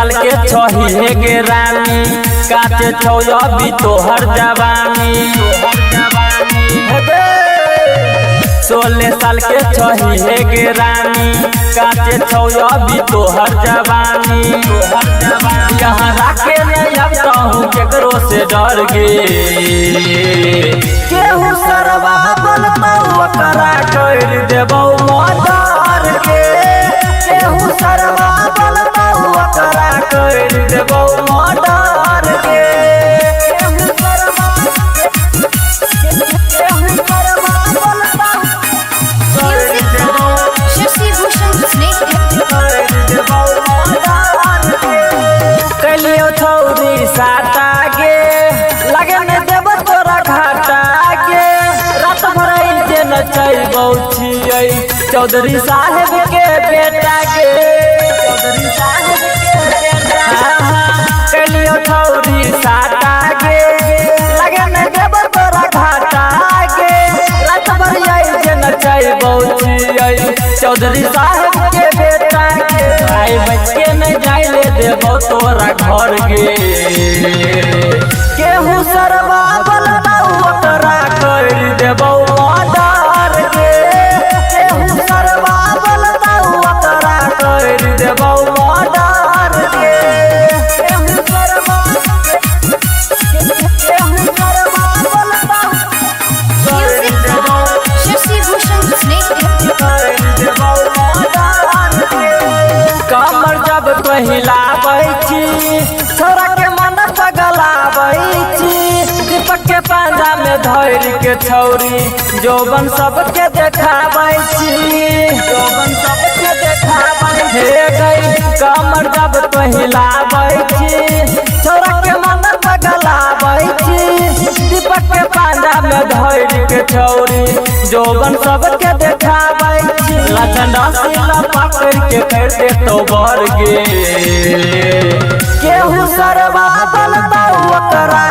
साल के छही हे गे रानी, काचे छौ अभी तोहर जवानी। 16 साल के छही हे गे रानी, काचे छौ अभी तोहर जवानी। यहाँ राखे नहीं अब कहूँ केकरो से डर गे, केहू सरवा बोलतौ ओकरा कर देबौ मर्डर गे। केहू सरवा बोलतौ ओकरा कर देबौ मर्डर गे। कलियो छौरी साटा गे, लगे न देब तोरा घाटा गे। रात भर जे नचैबौ छियै चौधरी साहेब के बेटा गे। चौधरी साहेब के बेटा। कलियो छौरी साटा गे, लगे न देब तोरा घाटा गे। रात भर जे नचैबौ छियै चौधरी साहेब के बेटा गे। भाई बच के नहीं जाय ले देबौ तोरा घर गे। केहू सरवा बोलतौ ओकरा कर देबौ मर्डर गे। केहू सरवा बोलतौ ओकरा कर देबौ मर्डर गे। केहू सरवा बोलतौ कमर जब पहिलाबै छी, छोरा के मन पगलाबै छी। दीपक के पांजा में धर के छौरी जोबन सबके देखाबै छी। जोबन सबके देखाबै हे गई। कमर जब पहिलाबै छी, छोरा के मन पगलाबै छी। दीपक के पांजा में धर के छौरी जोबन सबके देखाबै छी। लचंडा सिला पकड़ के कर दे तो बर गे। केहू सरवा बोलतौ ओकरा